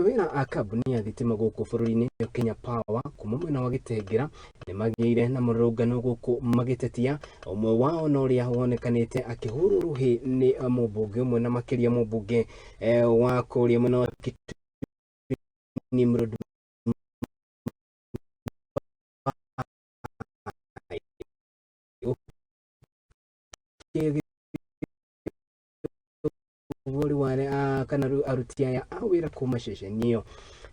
Wĩra a kambuni ya thitima gũkũ bũrũri-inĩ Kenya Power kuma mwena wa Gĩtengera nĩmagĩire na mũrũrũngano gũkũ magĩtetia ũmwe wao na ũrĩa wonekanĩte akĩhũrwo rũhĩ nĩ mũmbunge ũmwe na makĩria mũmbunge wa kũrĩa mwena wa Kitui Nimrod ũguo kana aruti aya a wĩra kuma ceceni ĩyo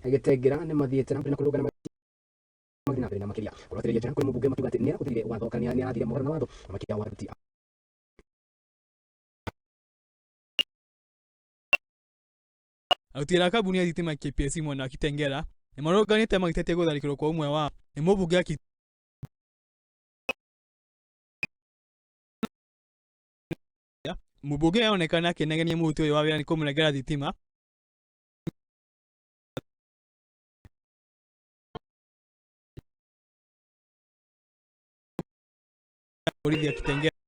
Gĩtengera nĩ mathiĩte na mbere na kũrũgana mathiĩ na mbere na makĩria kũrotĩrĩria njara kũrĩ mũmbunge makiuga atĩ nĩ arahũthĩrire watho kana nĩ arathire mũgarũ na watho na makĩria wa aruti Aruti wĩra a kambuni ya thitima KPLC mwena wa Kitengela nĩmarũrũnganĩte magĩtetia gũtharĩkĩrwo kwa ũmwe wao nĩ mũmbunge wa Mũmbunge aronekana akĩnegenia mũruti ũyũ wa wĩra nĩ kũmũnengera thitima. Borithi ya Kitengela.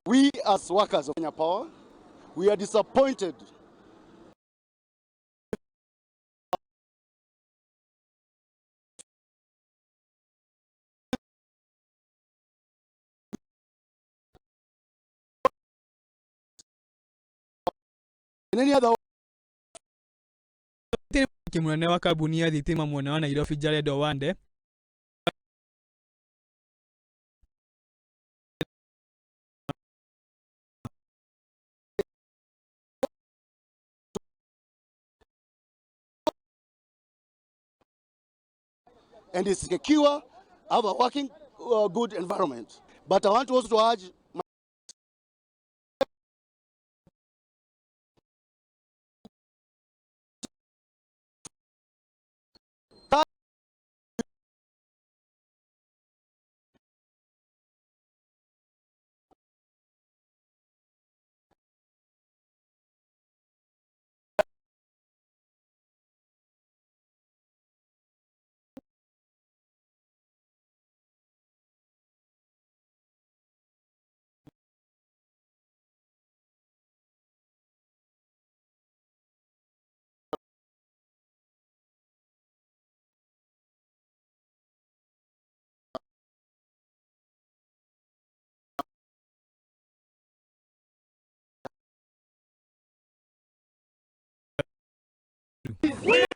We as workers of Kenya Power, we are disappointed in any other Mũnene wa kambuni ya thitima mwena wa Nairobi Jared Owande and is secure, have a working good environment. But I want also to urge my We